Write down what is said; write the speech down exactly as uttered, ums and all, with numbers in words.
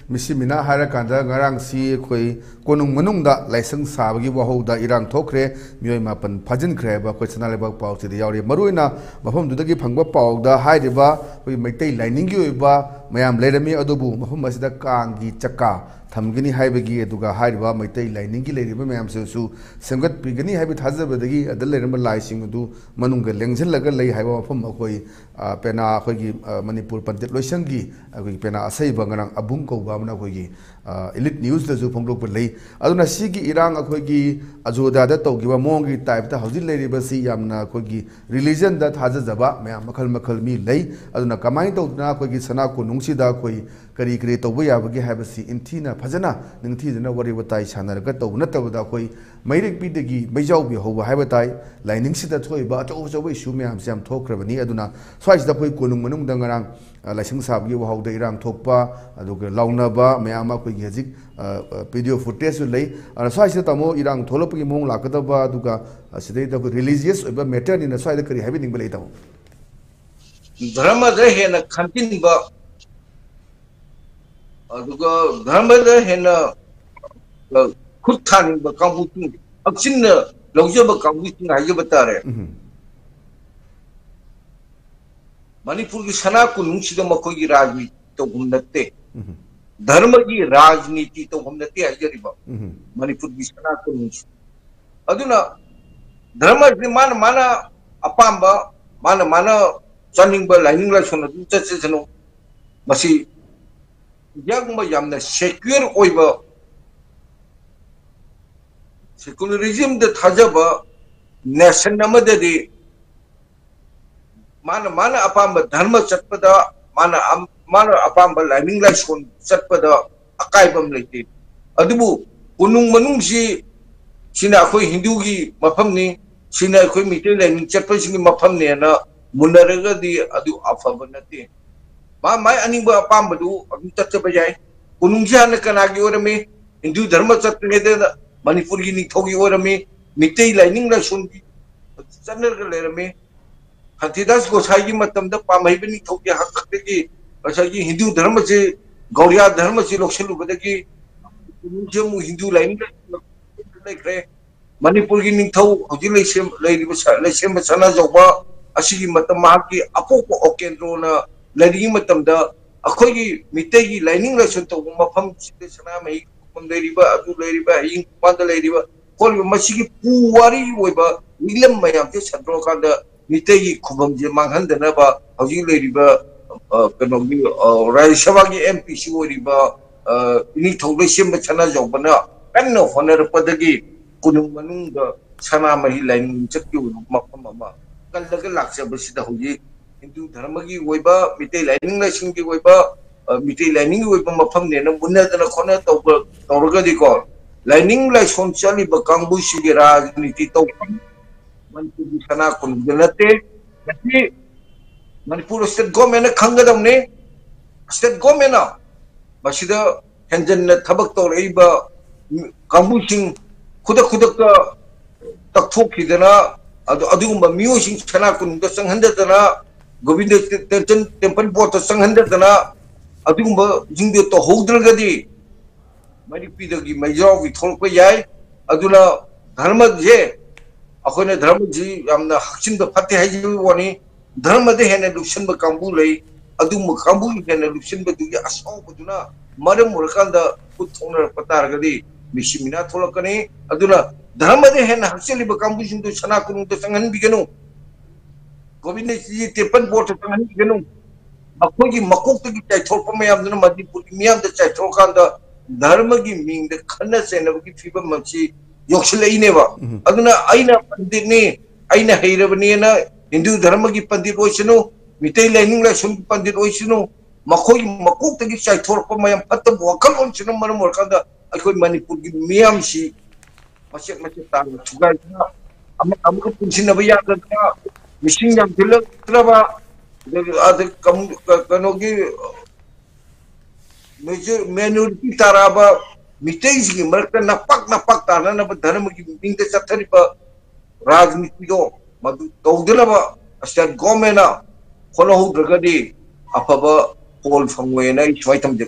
ꯃꯤꯁꯤ ꯃꯤꯅꯥ ꯍꯥꯏꯔꯀꯥꯟꯗ ꯉꯔꯥꯡꯁꯤ ꯑꯩꯈꯣꯏ ꯀꯣꯅꯨꯡ ꯃꯅꯨꯡꯗ ꯂꯥꯏꯁꯪ ꯁꯥꯕꯒꯤ ꯋꯥꯍꯧꯗ ꯏꯔꯥꯡ ꯊꯣꯛꯈ꯭ꯔꯦ, ꯃꯤꯑꯣꯏ ꯃꯥꯄꯟ ꯐꯥꯖꯤꯟꯈ꯭ꯔꯦ ꯍꯥꯏꯕ ꯑꯩꯈꯣꯏ ꯁꯅꯥ ꯂꯩꯕꯥꯛ ꯄꯥꯎꯁꯤꯗ ꯌꯥꯎꯔꯤ꯫ ꯃꯔꯨꯑꯣꯏꯅ ꯃꯐꯝꯗꯨꯗꯒꯤ ꯐꯪꯕ ꯄꯥꯎꯗ ꯍꯥꯏꯔꯤꯕ ꯑꯩꯈꯣꯏ ꯃꯩꯇꯩ ꯂꯥꯏꯅꯤꯡꯒꯤ ꯑꯣꯏꯕ ꯃꯌꯥꯝ ꯂꯩꯔꯝꯃꯤ, ꯑꯗꯨꯕꯨ ꯃꯐꯝ ꯑꯁꯤꯗ ꯀꯥꯡꯒꯤ ꯆꯀꯥ ꯊꯝꯒꯅꯤ ꯍꯥꯏꯕꯒꯤ, ꯑꯗꯨꯒ ꯍꯥꯏꯔꯤꯕ ꯃꯩꯇꯩ ꯂꯥꯏꯅꯤꯡꯒꯤ ꯂꯩꯔꯤꯕ ꯃꯌꯥꯝꯁꯤꯁꯨ ꯁꯦꯝꯒꯠꯄꯤꯒꯅꯤ ꯍꯥꯏꯕ ꯊꯥꯖꯕꯗꯒꯤ ꯑꯗ ꯂꯩꯔꯝꯕ ꯂꯥꯏꯁꯤꯡ ꯑꯗꯨ ꯃꯅꯨꯡꯗ ꯂꯦꯡꯁꯤꯜꯂꯒ ꯂꯩ ꯍꯥꯏꯕ ꯃꯐꯝ ꯑꯩꯈꯣꯏ ꯑ, ꯄꯦꯅꯥ ꯑꯩꯈꯣꯏꯒꯤ, ꯑ, ꯃꯅꯤꯄꯨꯔ ꯄꯟꯗꯤꯠ ꯂꯣꯏꯁꯪꯒꯤ ꯑꯩꯈꯣꯏꯒꯤ ꯄꯦꯅꯥ ꯑꯁꯩꯕ ꯉꯔꯥꯡ ꯑꯕꯨꯡ ꯀꯧꯕ ꯑꯃꯅ ꯑꯩꯈꯣꯏꯒꯤ, ꯑ, ꯏꯂꯤꯠ ꯅ꯭ꯌꯨꯁꯇꯁꯨ ꯐꯣꯡꯗꯣꯛꯄ ꯂꯩ꯫ ꯑꯗꯨꯅ ꯁꯤꯒꯤ ꯏꯔꯥꯡ ꯑꯩꯈꯣꯏꯒꯤ ꯑꯖꯣꯙꯥꯗ ꯇꯧꯈꯤꯕ ꯃꯑꯣꯡꯒꯤ ꯇꯥꯏꯞꯇ ꯍꯧꯖꯤꯛ ꯂꯩꯔꯤꯕꯁꯤ ꯌꯥꯝꯅ ꯑꯩꯈꯣꯏꯒꯤ ꯔꯤꯂꯤꯖꯟꯗ ꯊꯥꯖꯖꯕ ꯃꯌꯥꯝ ꯃꯈꯜ ꯃꯈꯜ ꯃꯤ ꯂꯩ꯫ ꯑꯗꯨꯅ ꯀꯃꯥꯏꯅ ꯇꯧꯗꯅ ꯑꯩꯈꯣꯏꯒꯤ ꯁꯅꯥ ꯀꯣꯅꯨꯡꯁꯤꯗ ꯑꯩꯈꯣꯏ ꯀꯔꯤ ꯀꯔꯤ ꯇꯧꯕ ꯌꯥꯕꯒꯦ ꯍꯥꯏꯕꯁꯤ ꯏꯟꯊꯤꯅ ꯐꯖꯅ ꯅꯤꯡꯊꯤꯖꯅ ꯋꯥꯔꯤ ꯋꯥꯇꯥꯏ ꯁꯥꯟꯅꯔꯒ ꯇꯧꯕ ꯅꯠꯇꯕꯗ ꯑꯩꯈꯣꯏ ꯃꯩꯔꯛꯄꯤꯗꯒꯤ ꯃꯩꯖꯥꯎꯕꯤ ꯍꯧꯕ ꯍꯥꯏꯕ ꯇꯥꯏ꯫ ꯂꯥꯏꯅꯤꯡꯁꯤꯗ ꯊꯣꯛꯏꯕ ꯑꯆꯧ ꯑꯆꯧꯕ ꯏꯁꯨ ꯃꯌꯥꯝꯁꯦ ꯌꯥꯝ ꯊꯣꯛꯈ꯭ꯔꯕꯅꯤ꯫ ꯑꯗꯨꯅ ꯁ꯭ꯋꯥꯏꯁꯤꯗ ꯑꯩꯈꯣꯏ ꯀꯣꯅꯨꯡ ꯃꯅꯨꯡꯗ ꯉꯔꯥꯡ, ꯑ, ꯂꯥꯏꯁꯪ ꯁꯥꯕꯒꯤ ꯋꯥꯍꯧꯗ ꯏꯔꯥꯡ ꯊꯣꯛꯄ, ꯑꯗꯨꯒ ꯂꯥꯎꯅꯕ ꯃꯌꯥꯝ ꯑꯃ ꯑꯩꯈꯣꯏꯒꯤ ꯍꯧꯖꯤꯛ, ꯑ, ꯑ, ꯚꯤꯗꯤꯑꯣ ꯐꯨꯇꯦꯖꯁꯨ ꯂꯩ꯫ ꯑꯗꯨꯅ ꯁ꯭ꯋꯥꯏꯁꯤꯗ ꯇꯥꯃꯣ ꯏꯔꯥꯡ ꯊꯣꯛꯂꯛꯄꯒꯤ ꯃꯑꯣꯡ ꯂꯥꯛꯀꯗꯕ, ꯑꯗꯨꯒ, ꯑ, ꯁꯤꯗꯩꯗ ꯑꯩꯈꯣꯏ ꯔꯤꯂꯤꯖꯤꯌꯁ ꯑꯣꯏꯕ ꯃꯦꯇꯔꯅꯤꯅ ꯁ꯭ꯋꯥꯏꯗ ꯀꯔꯤ ꯍꯥꯏꯕꯤꯅꯤꯡꯕ ꯂꯩ ꯇꯥꯃꯣ? ꯙꯔꯃꯗ ꯍꯦꯟꯅ ꯈꯟꯖꯤꯟꯕ, ꯑꯗꯨꯒ ꯙꯔꯃꯗ ꯍꯦꯟꯅ, ꯑ, ꯈꯨꯠ ꯊꯥꯅꯤꯡꯕ ꯀꯥꯡꯕꯨꯁꯤꯡ, ꯍꯛꯆꯤꯟꯅ ꯂꯧꯖꯕ ꯀꯥꯡꯕꯨꯁꯤꯡ ꯍꯥꯏꯖꯕ ꯇꯥꯔꯦ꯫ ꯎꯝ꯫ ꯃꯅꯤꯄꯨꯔꯒꯤ ꯁꯅꯥ ꯀꯣꯅꯨꯡꯁꯤꯗ ꯃꯈꯣꯏꯒꯤ ꯔꯥꯖꯅꯤꯇꯤ ꯇꯧꯐꯝ ꯅꯠꯇꯦ꯫ ꯎꯝ꯫ ꯙꯔꯃꯒꯤ ꯔꯥꯖꯅꯤꯇꯤ ꯇꯧꯐꯝ ꯅꯠꯇꯦ ꯍꯥꯏꯖꯔꯤꯕ ꯎꯝ꯫ ꯃꯅꯤꯄꯨꯔꯒꯤ ꯁꯅꯥ ꯀꯣꯅꯨꯡꯁꯤ꯫ ꯑꯗꯨꯅ ꯙꯔꯃꯁꯤ ꯃꯥꯅ ꯃꯥꯅ ꯑꯄꯥꯝꯕ, ꯃꯥꯅ ꯃꯥꯅ ꯆꯥꯅꯤꯡꯕ ꯂꯥꯏꯅꯤꯡ ꯂꯥꯏꯁꯣꯟ ꯑꯗꯨꯝ ꯆꯠꯆꯁꯅꯨ꯫ ꯃꯁꯤ ꯏꯟꯗꯤꯌꯥꯒꯨꯝꯕ ꯌꯥꯝꯅ ꯁꯦꯀ꯭ꯌꯨꯂꯔ ꯑꯣꯏꯕ, ꯁꯦꯀ꯭ꯌꯨꯂꯔꯤꯖꯝꯗ ꯊꯥꯖꯕ ꯅꯦꯁꯟ ꯑꯃꯗꯗꯤ ꯃꯥꯅ ꯃꯥꯅ ꯑꯄꯥꯝꯕ ꯙꯔꯃ ꯆꯠꯄꯗ, ꯃꯥꯅ ꯑꯝ-, ꯃꯥꯅ ꯑꯄꯥꯝꯕ ꯂꯥꯏꯅꯤꯡ ꯂꯥꯏꯁꯣꯟ ꯆꯠꯄꯗ ꯑꯀꯥꯏꯕ ꯑꯃ ꯂꯩꯇꯦ꯫ ꯑꯗꯨꯕꯨ ꯀꯣꯅꯨꯡ ꯃꯅꯨꯡꯁꯤ, ꯁꯤꯅ ꯑꯩꯈꯣꯏ ꯍꯤꯟꯗꯨꯒꯤ ꯃꯐꯝꯅꯤ, ꯁꯤꯅ ꯑꯩꯈꯣꯏ ꯃꯤꯇꯩ ꯂꯥꯏꯅꯤꯡ ꯆꯠꯄꯁꯤꯡꯒꯤ ꯃꯐꯝꯅꯦꯅ ꯃꯨꯟꯅꯔꯒꯗꯤ ꯑꯗꯨ ꯑꯐꯕ ꯅꯠꯇꯦ꯫ ꯃꯥ ꯃꯥꯏ ꯑꯅꯤꯡꯕ ꯑꯄꯥꯝꯕꯗꯨ ꯑꯗꯨꯝ ꯆꯠꯆꯕ ꯌꯥꯏ꯫ ꯀꯣꯅꯨꯡꯁꯤ ꯍꯥꯟꯅ ꯀꯅꯥꯒꯤ ꯑꯣꯏꯔꯝꯃꯤ? ꯍꯤꯟꯗꯨ ꯙꯔꯃ ꯆꯠꯇ꯭ꯔꯤꯉꯩꯗ ꯃꯅꯤꯄꯨꯔꯒꯤ ꯅꯤꯡꯊꯧꯒꯤ ꯑꯣꯏꯔꯝꯃꯤ, ꯃꯤꯇꯩ ꯂꯥꯏꯅꯤꯡ ꯂꯥꯏꯁꯣꯟꯒꯤ ꯆꯠꯅꯔꯒ ꯂꯩꯔꯝꯃꯤ꯫ ꯈꯟꯇꯤꯗꯥꯁ ꯒꯣꯁꯥꯏꯒꯤ ꯃꯇꯝꯗ ꯄꯥꯝꯍꯩꯕ ꯅꯤꯡꯊꯧꯒꯤ ꯍꯥꯛꯇꯛꯇꯒꯤ ꯉꯁꯥꯏꯒꯤ ꯍꯤꯟꯗꯨ ꯙꯔꯃꯁꯤ ꯒꯧꯔꯤꯌꯥ ꯙꯔꯃꯁꯤ ꯂꯧꯁꯤꯜꯂꯨꯕꯗꯒꯤ ꯃꯅꯤꯄꯨꯔꯁꯤ ꯑꯃꯨꯛ ꯍꯤꯟꯗꯨ ꯂꯥꯏꯅꯤꯡ ꯂꯩꯈ꯭ꯔꯦ꯫ ꯃꯅꯤꯄꯨꯔꯒꯤ ꯅꯤꯡꯊꯧ ꯍꯧꯖꯤꯛ ꯂꯩꯁꯦꯝ-, ꯂꯩꯔꯤꯕ ꯁ-, ꯂꯩꯁꯦꯝꯕ ꯁꯅꯥꯖꯧꯕ ꯑꯁꯤꯒꯤ ꯃꯇꯝ ꯃꯍꯥꯛꯀꯤ ꯑꯄꯣꯛꯄ ꯑꯣꯀꯦꯟꯗ꯭ꯔꯣꯅ ꯂꯩꯔꯤꯉꯩ ꯃꯇꯝꯗ ꯑꯩꯈꯣꯏꯒꯤ ꯃꯤꯇꯩꯒꯤ ꯂꯥꯏꯅꯤꯡ ꯂꯥꯏꯁꯣꯟ ꯇꯧꯕ ꯃꯐꯝꯁꯤꯗ ꯁꯅꯥꯃꯍꯤ ꯈꯨꯕꯝ ꯂꯩꯔꯤꯕ, ꯑꯗꯨ ꯂꯩꯔꯤꯕ, ꯍꯌꯤꯡ ꯈꯨꯃꯥꯟꯗ ꯂꯩꯔꯤꯕ, ꯈꯣꯠꯂꯤꯕ ꯃꯁꯤꯒꯤ ꯄꯨꯋꯥꯔꯤꯒꯤ ꯑꯣꯏꯕ ꯃꯤꯂꯝ ꯃꯌꯥꯝꯁꯦ ꯁꯟꯗꯣꯛꯑꯀꯥꯟꯗ ꯃꯤꯇꯩꯒꯤ ꯈꯨꯕꯝꯁꯦ ꯃꯥꯡꯍꯟꯗꯅꯕ ꯍꯧꯖꯤꯛ ꯂꯩꯔꯤꯕ, ꯑ, ꯀꯩꯅꯣꯒꯤ, ꯑ, ꯔꯥꯖ꯭ꯌ ꯁꯚꯥꯒꯤ ꯑꯦꯝ ꯄꯤꯁꯨ ꯑꯣꯏꯔꯤꯕ, ꯑ, ꯏꯅꯤꯡꯊꯧ ꯂꯩꯁꯦꯝꯕ ꯁꯅꯥꯖꯥꯎꯕꯅ ꯀꯟꯅ ꯍꯣꯠꯅꯔꯛꯄꯗꯒꯤ ꯀꯣꯅꯨꯡ ꯃꯅꯨꯡꯗ ꯁꯅꯥꯃꯍꯤ ꯂꯥꯏꯅꯤꯡ ꯆꯠꯀꯤ ꯑꯣꯏꯕ ꯃꯐꯝ ꯑꯃ ꯀꯜꯂꯒ ꯂꯥꯛꯆꯕꯁꯤꯗ ꯍꯧꯖꯤꯛ ꯍꯤꯟꯗꯨ ꯙꯔꯃꯒꯤ ꯑꯣꯏꯕ, ꯃꯤꯇꯩ ꯂꯥꯏꯅꯤꯡ ꯂꯥꯏꯁꯣꯟꯒꯤ ꯑꯣꯏꯕ, ꯑ, ꯃꯤꯇꯩ ꯂꯥꯏꯅꯤꯡꯒꯤ ꯑꯣꯏꯕ ꯃꯐꯝꯅꯦꯅ ꯃꯨꯟꯅꯗꯅ ꯈꯣꯠꯅ ꯇꯧꯕ, ꯇꯧꯔꯒꯗꯤꯀꯣ, ꯂꯥꯏꯅꯤꯡ ꯂꯥꯏꯁꯣꯟ ꯆꯠꯂꯤꯕ ꯀꯥꯡꯕꯨꯁꯤꯡꯒꯤ ꯔꯥꯖꯅꯤꯇꯤ ꯇꯧꯐꯝ ꯃꯅꯤꯄꯨꯔꯒꯤ ꯁꯅꯥ ꯀꯣꯅꯨꯡꯗ ꯅꯠꯇꯦ꯫ ꯃꯁꯤ ꯃꯅꯤꯄꯨꯔ ꯁ꯭ꯇꯦꯠ ꯒꯣꯔꯃꯦꯟꯅ ꯈꯪꯒꯗꯕꯅꯤ꯫ ꯁ꯭ꯇꯦꯠ ꯒꯣꯔꯃꯦꯟꯅ ꯃꯁꯤꯗ ꯍꯦꯟꯖꯟꯅ ꯊꯕꯛ ꯇꯧꯔꯛꯏꯕ ꯀꯥꯡꯕꯨꯁꯤꯡ ꯈꯨꯗꯛ ꯈꯨꯗꯛꯇ ꯇꯛꯊꯣꯛꯈꯤꯗꯅ, ꯑꯗꯨ, ꯑꯗꯨꯒꯨꯝꯕ ꯃꯤꯑꯣꯏꯁꯤꯡ ꯁꯅꯥ ꯀꯣꯅꯨꯡꯗ ꯆꯪꯍꯟꯗꯗꯅ, ꯒꯣꯕꯤꯟꯗ ꯇꯦꯝꯄꯜ ꯕꯣꯔꯗꯇ ꯆꯪꯍꯟꯗꯗꯅ, ꯑꯗꯨꯒꯨꯝꯕꯁꯤꯡꯗꯨ ꯇꯧꯍꯧꯗ꯭ꯔꯒꯗꯤ ꯃꯩꯔꯤꯛꯄꯤꯗꯒꯤ ꯃꯩꯖꯥꯎꯒꯤ ꯊꯣꯛꯂꯛꯄ ꯌꯥꯏ꯫ ꯑꯗꯨꯅ ꯙꯔꯃꯁꯦ, ꯑꯩꯈꯣꯏꯅ ꯙꯔꯃꯁꯤ ꯌꯥꯝꯅ ꯍꯥꯛꯆꯤꯟꯕ ꯐꯠꯇꯦ ꯍꯥꯏꯖꯕꯒꯤ ꯋꯥꯅꯤ꯫ ꯙꯔꯃꯗ ꯍꯦꯟꯅ ꯂꯨꯞꯁꯟꯕ ꯀꯥꯡꯕꯨ ꯂꯩ꯫ ꯑꯗꯨꯒꯨꯝꯕ ꯀꯥꯡꯕꯨ ꯍꯦꯟꯅ ꯂꯨꯞꯁꯤꯟꯕꯗꯨꯒꯤ ꯑꯁꯥꯎꯕꯗꯨꯅ ꯃꯔꯝ ꯑꯣꯏꯔꯀꯥꯟꯗ ꯈꯨꯠ ꯊꯣꯛꯅꯔꯛꯄ ꯇꯥꯔꯒꯗꯤ ꯃꯤꯁꯤ ꯃꯤꯅꯥ ꯊꯣꯛꯂꯛꯀꯅꯤ꯫ ꯑꯗꯨꯅ ꯙꯔꯃꯗ ꯍꯦꯟꯅ ꯍꯥꯛꯆꯤꯜꯂꯤꯕ ꯀꯥꯡꯕꯨꯁꯤꯡꯗꯨ ꯁꯅꯥ ꯀꯣꯅꯨꯡꯗ ꯆꯪꯍꯟꯕꯤꯒꯅꯨ꯫ ꯒꯣꯕꯤꯟꯗꯖꯤ ꯇꯦꯝꯄꯜ ꯕꯣꯔꯗꯇ ꯆꯪꯍꯟꯕꯤꯒꯅꯨ꯫ ꯃꯈꯣꯏꯒꯤ ꯃꯀꯣꯛꯇꯒꯤ ꯆꯥꯏꯊꯣꯔꯛꯄ ꯃꯌꯥꯝꯗꯨꯅ ꯃꯅꯤꯄꯨꯔꯒꯤ ꯃꯤꯌꯥꯝꯗ ꯆꯥꯏꯊꯣꯔꯀꯥꯟꯗ ꯙꯔꯃꯒꯤ ꯃꯤꯡꯗ ꯈꯠꯅ ꯆꯩꯅꯕꯒꯤ ꯐꯤꯕꯝ ꯑꯁꯤ ꯌꯧꯁꯤꯜꯂꯛꯏꯅꯦꯕ꯫ ꯎꯝ꯫ ꯑꯗꯨꯅ ꯑꯩꯅ ꯄꯟꯗꯤꯠꯅꯤ, ꯑꯩꯅ ꯍꯩꯔꯕꯅꯤꯅ ꯍꯤꯟꯗꯨ ꯙꯔꯃꯒꯤ ꯄꯟꯗꯤꯠ ꯑꯣꯏꯁꯅꯨ, ꯃꯤꯇꯩ ꯂꯥꯏꯅꯤꯡ ꯂꯥꯏꯁꯣꯟꯒꯤ ꯄꯟꯗꯤꯠ ꯑꯣꯏꯁꯅꯨ, ꯃꯈꯣꯏꯒꯤ ꯃꯀꯣꯛꯇꯒꯤ ꯆꯥꯏꯊꯣꯔꯛꯄ ꯃꯌꯥꯝ ꯐꯠꯇꯕ ꯋꯥꯈꯜꯂꯣꯟꯁꯤꯅ ꯃꯔꯝ ꯑꯣꯏꯔꯀꯥꯟꯗ ꯑꯩꯈꯣꯏ ꯃꯅꯤꯄꯨꯔꯒꯤ ꯃꯤꯌꯥꯝꯁꯤ ꯃꯆꯦꯠ ꯃꯆꯦꯠ ꯇꯥꯅ ꯊꯨꯒꯥꯏꯗꯅ ꯑꯃ ꯑꯃꯒ ꯄꯨꯟꯁꯤꯟꯅꯕ ꯌꯥꯗꯗꯅ, ꯃꯤꯁꯤꯡ ꯌꯥꯝꯁꯤꯜꯂꯛꯇ꯭ꯔꯕ, ꯑꯗꯒꯤ ꯑꯗ ꯀꯝ-, ꯀ-, ꯀꯩꯅꯣꯒꯤ major-, minority ꯇꯥꯔꯛꯑꯕ ꯃꯤꯇꯩꯁꯤꯡꯒꯤ ꯃꯔꯛꯇ ꯅꯄꯥꯛ ꯅꯄꯥꯛ ꯇꯥꯅꯅꯕ ꯙꯔꯃꯒꯤ ꯃꯤꯡꯗ ꯆꯠꯊꯔꯤꯕ ꯔꯥꯖꯅꯤꯇꯤꯗꯣ ꯃꯗꯨ ꯇꯧꯗꯅꯕ state government-ꯅ ꯍꯣꯠꯅꯍꯧꯗ꯭ꯔꯒꯗꯤ ꯑꯐꯕ ꯐꯣꯜ ꯐꯪꯉꯣꯏꯅ ꯑꯩ ꯁꯨꯃꯥꯏꯅ ꯊꯝꯖꯒꯦ꯫